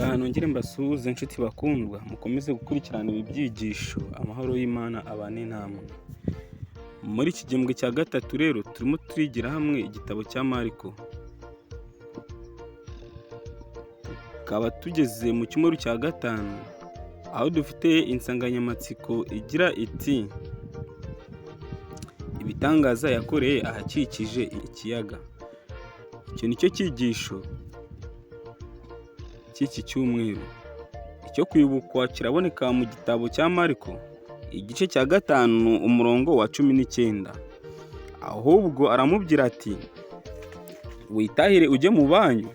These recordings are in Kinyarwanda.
Reka nongere mbasuhuze inshuti bakundwa, mukomeze gukurikirana ibi byigisho, amahoro y'Imana abane namwe. Muri iki gihembwe cya gatatu rero turimo turigira hamwe igitabo cya Mariko. Tukaba tugeze mu cyumweru cya gatanu, aho dufite insanganyamatsiko igira iti ibitangaza yakoreye ahakikije ikiyaga. Icyo ni cyo cyigisho cy'iki cyumweru. Icyo kwibukwa kiraboneka mu gitabo cya Mariko, igice cya 5 umurongo wa 19. Ahubwo aramubwira ati witahire ujye mu banyu,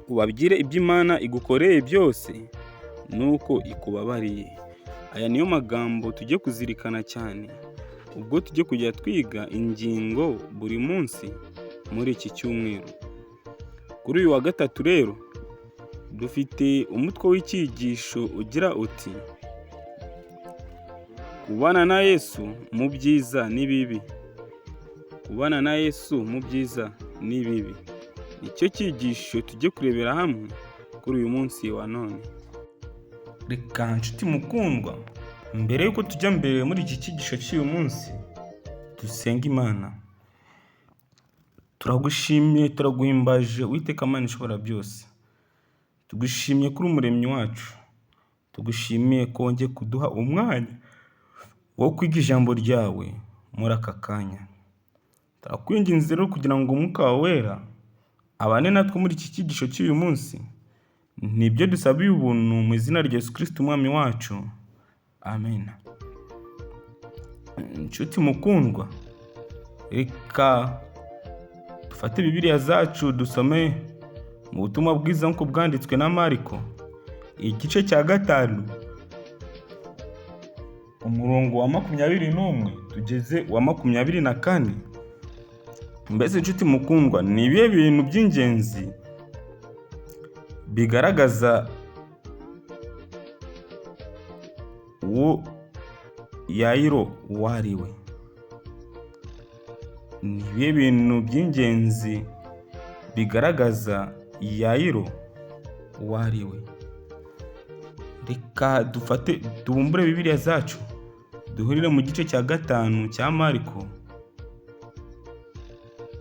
ubabwire ibyo Imana igukoreye byose nuko ikubabariye. Aya niyo magambo tujye kuzirikana cyane ubwo tujye kujya twiga ingingo buri munsi muri iki cyumweru. Kuri uyu wa gatatu rero dufite umutwe w'icyigisho ugira uti kubana na Yesu mu byiza n'ibibi. Kubana na Yesu mu byiza n'ibibi. Nicyo cyigisho tujye kurebera hamwe kuri uyu munsi wa none. Reka nshuti mukundwa, mbere y'uko tujya mbere muri iki cyigisho cy'uyu munsi, dusenge Imana. Turagushimiye, turaguhimbaje Uwiteka Mana ishobora byose. Tugushimiye kuri umuremyi wacu. Tugushimiye ko wongeye kuduha umwanya wo kwiga ijambo ryawe muri aka kanya. Turakwinginze rero kugira ngo umwuka wawe wera abane natwe muri iki cyigisho cy'uyu munsi. Nibyo dusabiye ubuntu mu izina rya Yesu Kristo umwami wacu. Amen. Nshuti mukundwa, reka dufate Bibiliya zacu dusome mu butumwa bwiza nk'uko bwanditswe na Mariko, igice cya 5 umurongo wa 21 tugeze wa 24. Mbese nshuti mukundwa, ni ibihe bintu by'ingenzi bigaragaza uwo Yayiro uwo ari we? Ni ibihe bintu by'ingenzi bigaragaza Yayiro uwo ari we? Reka dufate dubumbure Bibiliya zacu duhurire mu gice cya 5 cya Mariko,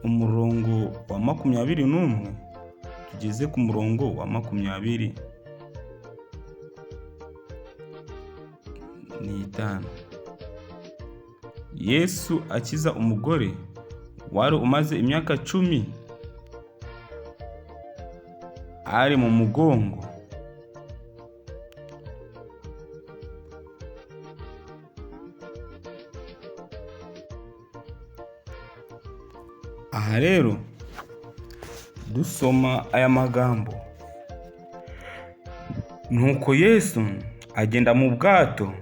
umurongo wa 21 tugeze ku murongo wa 25. Yesu akiza umugore wari umaze imyaka 10 ari mu mugongo. Aha rero dusoma aya magambo: nuko Yesu agenda mu bwato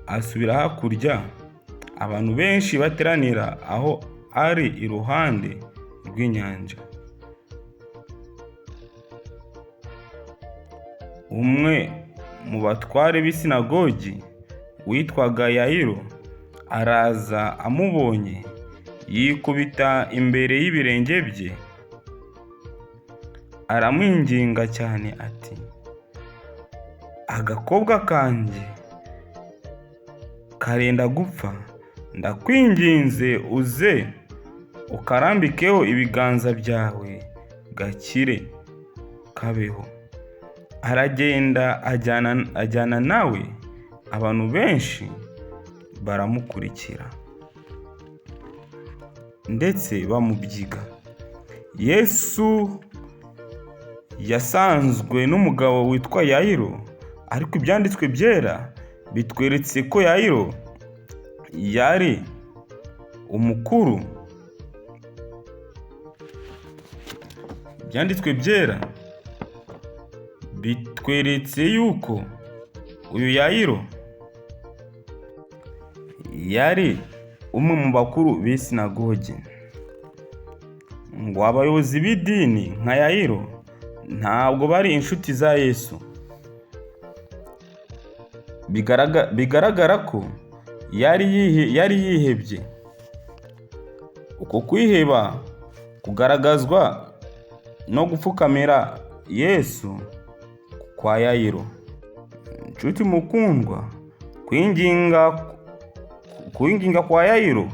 asubira hakurya, abantu benshi bateranira aho ari iruhande rw'inyanja. Umwe mu batware b'isinagogi witwaga Yayiro araza amubonye, yikubita imbere y'ibirenge bye, aramwinginga cyane ati agakobwa kanjye karenda gupfa, ndakwinginze uze ukarambikeho ibiganza byawe gakire kabeho. Aragenda ajyana nawe, abantu benshi baramukurikira ndetse bamubyiga. Yesu yasanzwe n'umugabo witwa Yayiro, ariko ibyanditswe byera bitweretse ko Yayiro yari umukuru. Ibyanditswe byera bitweretse yuko uyu Yayiro yari umwe mu bakuru b'isinagogi. Ngo abayobozi b'idini nka Yayiro ntabwo bari inshuti za Yesu. Bigaragara ko yari yihebye. Uko kwiheba kugaragazwa no gupfukamira Yesu kwa Yayiro. Nshuti mukundwa, kwinginga kwa Yayiro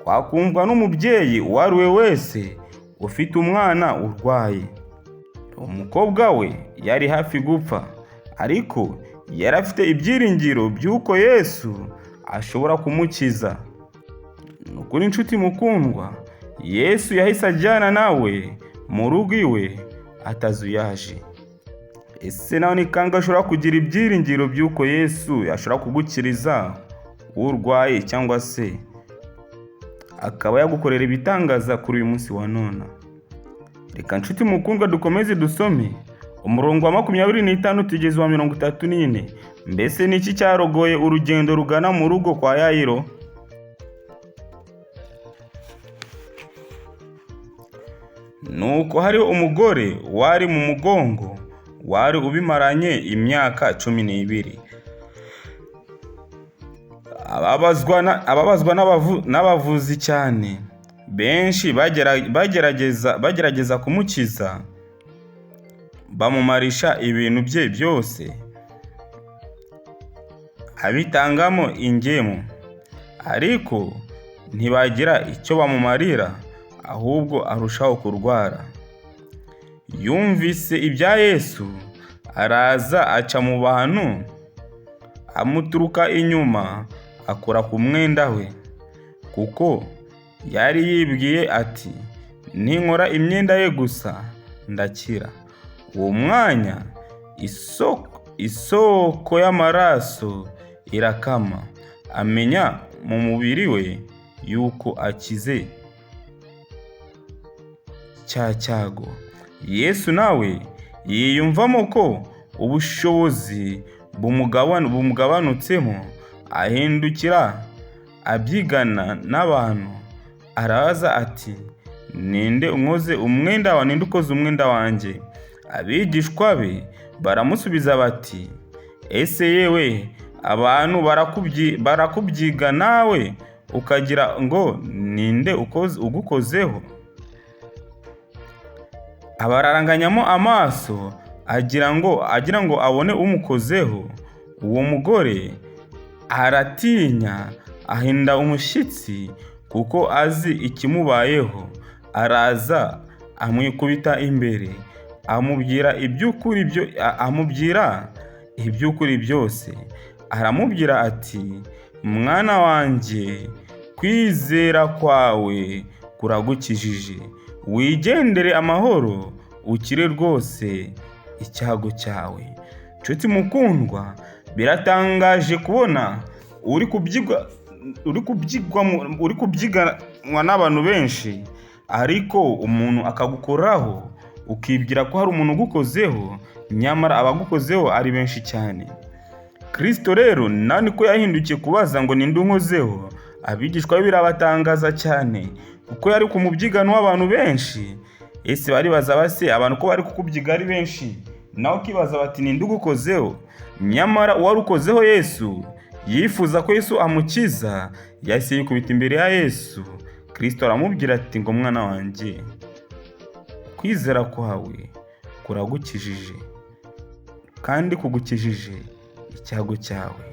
kwakumvwa n'umubyeyi uwo ari we wese ufite umwana urwaye. Umukobwa we yari hafi gupfa, ariko yari afite ibyiringiro by'uko Yesu ashobora kumukiza. Ni ukuri nshuti mukundwa, Yesu yahise ajyana nawe mu rugo iwe atazuyaje. Ese nawe ni kangahe ushobora kugira ibyiringiro by'uko Yesu ashobora kugukiriza urwaye cyangwa se akaba yagukorera ibitangaza kuri uyu munsi wa none? Reka nshuti mukundwa dukomeze dusome umurongo wa 25 tugeze wa 34. Mbese ni iki cyarogoye urugendo rugana mu rugo kwa Yayiro? Nuko hariho umugore wari mu mugongo wari ubimaranye imyaka 12, ababazwa n'abavuzi cyane benshi bagerageza kumukiza, bamumarisha ibintu bye byose, abitangamo ingemu, ariko ntibagira icyo bamumarira, ahubwo arushaho kurwara. Yumvise ibya Yesu, araza aca mu bantu, amuturuka inyuma, akora ku mwenda we, kuko yari yibwiye ati ninkora imyenda ye gusa ndakira. Uwo mwanya isoko y'amaraso irakama, amenya mu mubiri we yuko akize cya cyago. Yesu nawe yiyumvamo ko ubushobozi bumugabanutsemo, ahindukira abyigana n'abantu, arabaza ati ninde unkoze umwenda wa ninde ukoze umwenda wanjye? Abigishwa be baramusubiza bati ese yewe abantu barakubyiga nawe ukagira ngo ninde ugukozeho? Abararanganyamo amaso agira ngo abone umukozeho. Uwo mugore aratinya, ahinda umushyitsi kuko azi ikimubayeho. Araza amwikubita imbere, amubwira iby'ukuri byose. Aramubwira ati mwana wanjye, kwizera kwawe kuragukijije, wigendere amahoro, ukire rwose icyago cyawe. Nshuti mukundwa, biratangaje kubona uri kubyiganwa n'abantu benshi, ariko umuntu akagukoraho ukibwira ko hari umuntu ugukozeho, nyamara abagukozeho ari benshi cyane. Kristo rero nawe niko yahindukiye kubaza ngo ninde unkozeho. Abigishwa be birabatangaza cyane, kuko yari ku mubyigano w'abantu benshi. Ese baribaza base abantu ko bari kukubyiga ari benshi, nawe ukibaza bati ninde ugukozeho? Nyamara uwari ukozeho Yesu yifuza ko Yesu amukiza, yahise yikubita imbere ya Yesu. Kristo aramubwira ati ngo mwana wanjye, kwizera kwawe kuragukijije, kandi kugukijije icyago cyawe.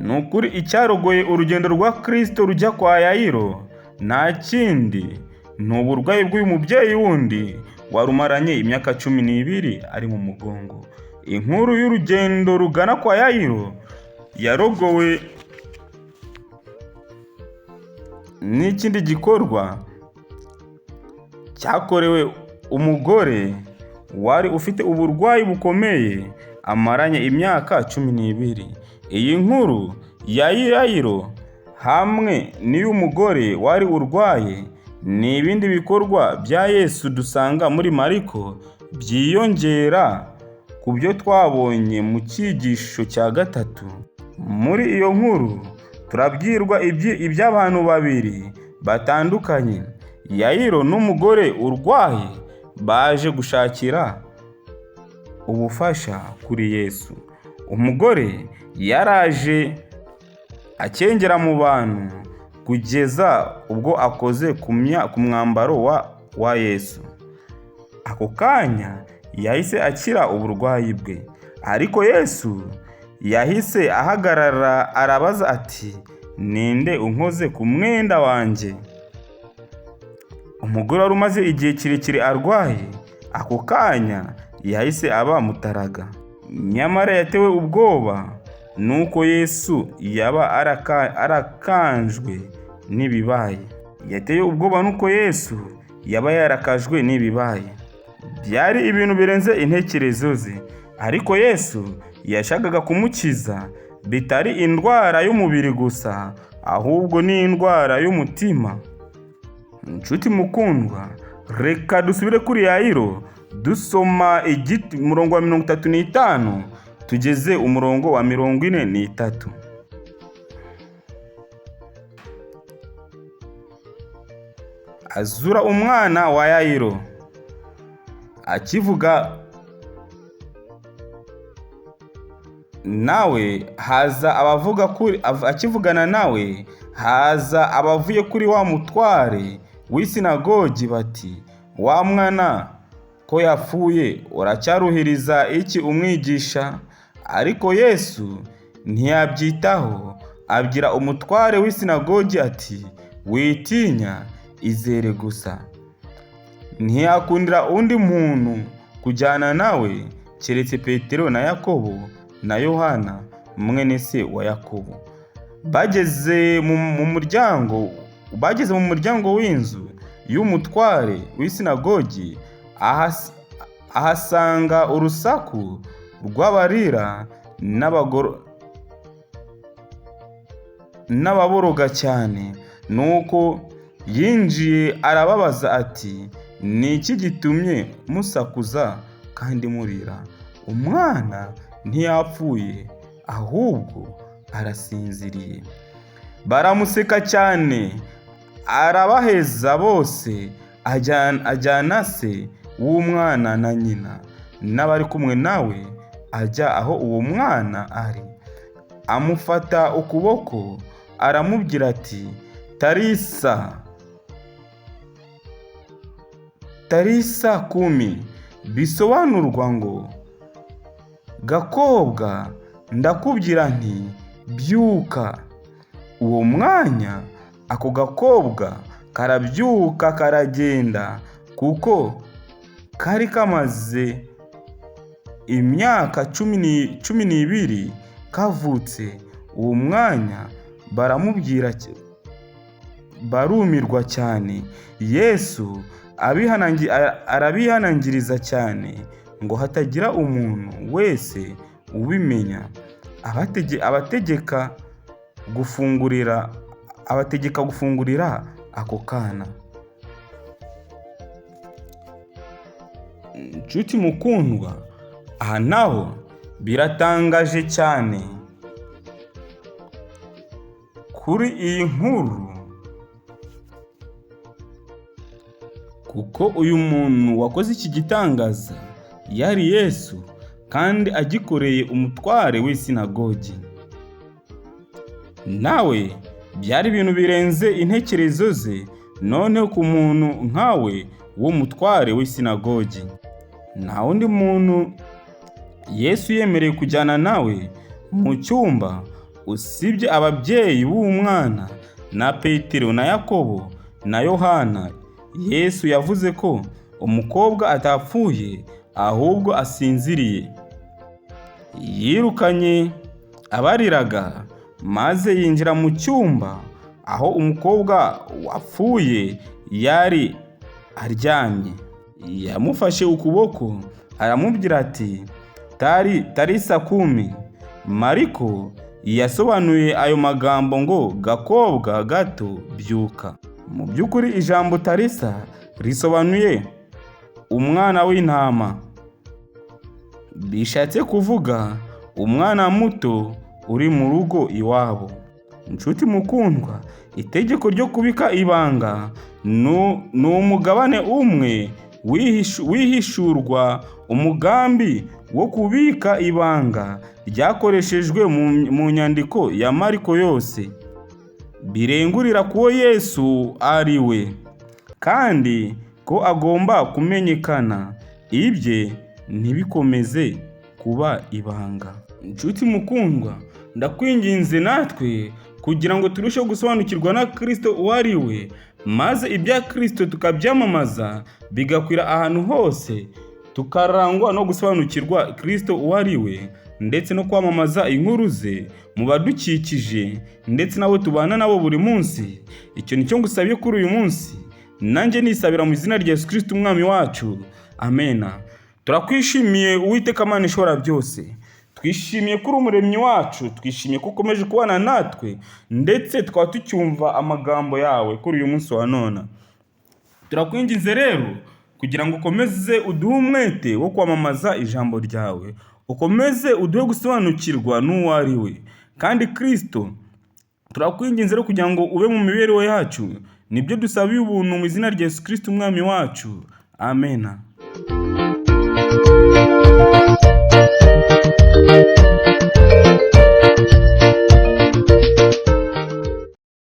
Ni ukuri icyarogoye urugendo rwa Kristo rujya kwa Yayiro nta kindi, ni uburwayi bw'uyu mubyeyi wundi warumaranye imyaka 12 ari mu mugongo. Inkuru y'urugendo rugana kwa Yayiro yarogowe n'ikindi gikorwa cyakorewe umugore wari ufite uburwayi bukomeye amaranye imyaka 12. Iyi nkuru ya Yayiro hamwe n'iy'umugore wari urwaye ni ibindi bikorwa bya Yesu dusanga muri Mariko byiyongera ku byo twabonye mu cyigisho cya 3. Muri iyo nkuru turabwirwa iby'abantu babiri batandukanye, Yayiro n'umugore urwaye, baje gushakira ubufasha kuri Yesu. Umugore yaraje akengera mu bantu kugeza ubwo akoze ku mwambaro wa Yesu. Ako kanya Yahise akira uburwayi bwe. Ariko Yesu yahise ahagarara arabaza ati: "Ninde unkoze ku mwenda wanjye?" Umugore wari umaze igihe kirekire arwaye, ako kanya yahise aba mutaraga. Nyamara yatewe ubwoba nuko Yesu yaba arakanjwe n'ibibaye. Yatewe ubwoba nuko Yesu yaba yarakajwe n'ibibaye. Byari ibintu birenze intekerezo ze, ariko Yesu yashakaga kumukiza bitari indwara y'umubiri gusa, ahubwo n'indwara y'umutima. Nshuti mukundwa, reka dusubire kuri Yayiro dusoma umurongo wa 35 tugeze umurongo wa 43. Azura umwana wa Yayiro. Akivuga nawe haza abavuga kuri akivugana nawe haza abavuye kuri wa mutware w'isinagogi bati: "Wa mwana ko yapfuye, uracyaruhiriza iki umwigisha?" Ariko Yesu ntiyabyitaho, abwira umutware w'isinagogi ati: "Witinya, izere gusa." Ntiyakundira undi muntu kujyana nawe keretse Petero na Yakobo na Yohana mwene se wa Yakobo. Bageze mu muryango w'inzu y'umutware w'isinagogi, ahasanga urusaku rw'abarira n'ababoroga cyane. Nuko yinjiye arababaza ati: "Ni iki gitumye musakuza kandi murira? Umwana ntiyapfuye, ahubwo arasinziriye." Baramuseka cyane, arabaheza bose, ajyana se w'umwana na nyina n'abari kumwe nawe, ajya aho uwo mwana ari. Amufata ukuboko aramubwira ati: "Tarisa, tarisa kumi," bisobanurwa ngo: "Gakobwa, ndakubwira nti byuka." Uwo mwanya ako gakobwa karabyuka karagenda, kuko kari kamaze imyaka 12 kavutse. Uwo mwanya baramubwira, barumirwa cyane. Yesu arabihanangiriza cyane ngo hatagira umuntu wese ubimenya. Abategeka gufungurira ako kana. Nshuti mukundwa, aha naho biratangaje cyane kuri iyi nkuru, kuko uyu muntu wakoze iki gitangaza yari Yesu, kandi agikoreye umutware w'isinagogi. Nawe byari ibintu birenze intekerezo ze, noneho ku muntu nkawe w'umutware w'isinagogi. Nta wundi muntu Yesu yemereye kujyana nawe mu cyumba usibye ababyeyi b'umwana na Petero na Yakobo na Yohana. Yesu yavuze ko umukobwa atapfuye ahubwo asinziriye. Yirukanye abariraga maze yinjira mu cyumba aho umukobwa wapfuye yari aryamye. Yamufashe ukuboko aramubwira ati: "Tarisa kumi." Mariko yasobanuye ayo magambo ngo: "Gakobwa gato, byuka." Mu by'ukuri ijambo tarisa risobanuye umwana w'intama, bishatse kuvuga umwana muto uri mu rugo iwabo. Nshuti mukundwa, itegeko ryo kubika ibanga ni umugabane umwe wihishurwa. Umugambi wo kubika ibanga ryakoreshejwe mu nyandiko ya Mariko yose, birengurira kuwo Yesu ari we, kandi ko agomba kumenyekana ibye Ntibikomeze kuba ibanga. Nshuti mukundwa, ndakwinginze natwe kugira ngo turusheho gusobanukirwa na Kristo uwo ari we, maze ibya Kristo tukabyamamaza bigakwira ahantu hose, tukarangwa no gusobanukirwa Kristo uwo ari we, ndetse no kwamamaza inkuru ze mu badukikije ndetse n'abo tubana nabo buri munsi. Icyo ni cyo ngusabye kuri uyu munsi, nanjye nisabira mu izina rya Yesu Kristo umwami wacu, amena. Turakwishimiye Uwiteka Mana ishobora byose, twishimiye ko uri umuremyi wacu, twishimiye ko ukomeje kubana natwe, ndetse tukaba tucyumva amagambo yawe kuri uyu munsi wa none. Turakwinginze rero kugira ngo ukomeze uduhe umwete wo kwamamaza ijambo ryawe, ukomeze uduhe gusobanukirwa n'uwo ari we. Kandi Kristo, turakwinginze rero kugira ngo ube mu mibereho yacu, nibyo dusabiye ubuntu mu izina rya Yesu Kristo umwami wacu, amena.